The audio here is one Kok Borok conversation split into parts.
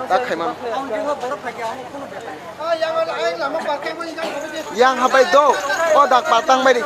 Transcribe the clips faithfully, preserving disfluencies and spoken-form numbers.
Tak khaimano. Yang habai do. O dak patang bai di.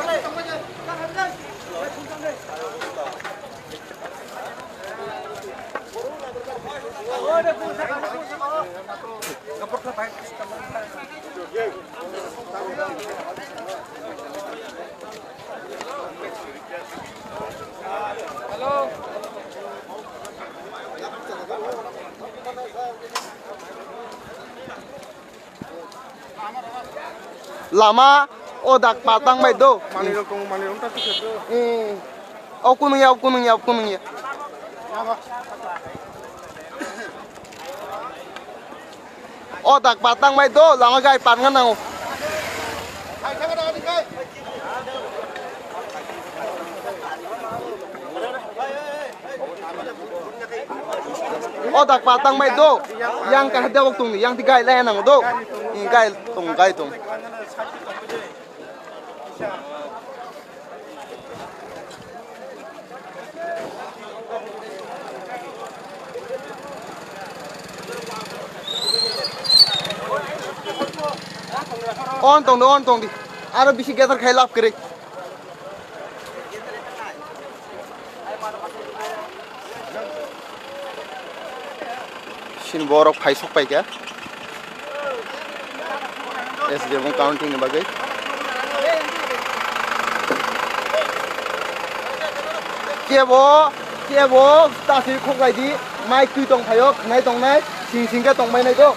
Lama o dak patang bai do. Manwi rok tongo, manwi rok ta tukhe do. Hmm. O kunung ya, o kunung ya, o kunung ya. O dak patang bai do, lama gai patnga nango. O dak patang bai do, yang kahde bok tong, yang ti gai lai nango do. Gai tong, gai tong. On tong di, on tong di. Aro bisi geser khai lab kwrwi. Sini borok phai sok paikha. S J bung counting ni bagwi. Kebo, kebo, ta si khok lai di. Mai twi tong phaio, khnai tongnai, sing sing khe tong mai nai do.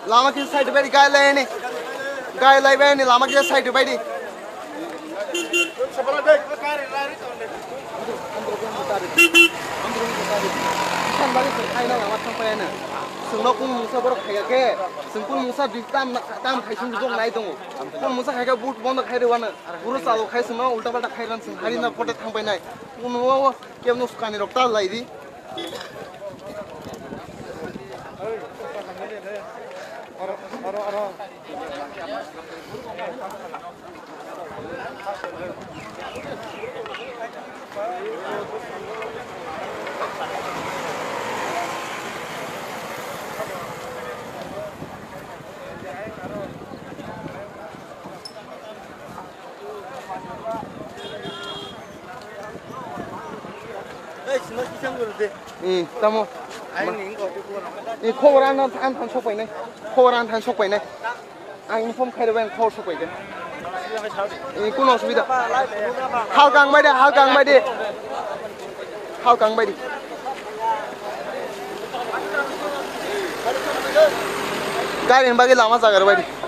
Lama kisa side bai di, gai lai ni. Gai lai bai ni, lama kisa side bai di. Sambali se khaina lama thang pai na. Sungno kung musa borok khaiya khe, sung kung musa di tam, tam khai sung jong nai tongo. Kung musa khai khe but bondo khai rwano. Guru chalo khai sungno ulta palta khai ran sung hari na pote thang pai nai. Uno kemno sukani rok ta lai di. Tamo. Khobor ano, ano than sok painai. Khobor ano than sok painai. Ang inform khairok bai ang khobor sok paikha. Kuno osubida. Halka ang bai de, halka ang bai de. Halka ang bai de. Gari ni bagwi lama jaga rw bai de.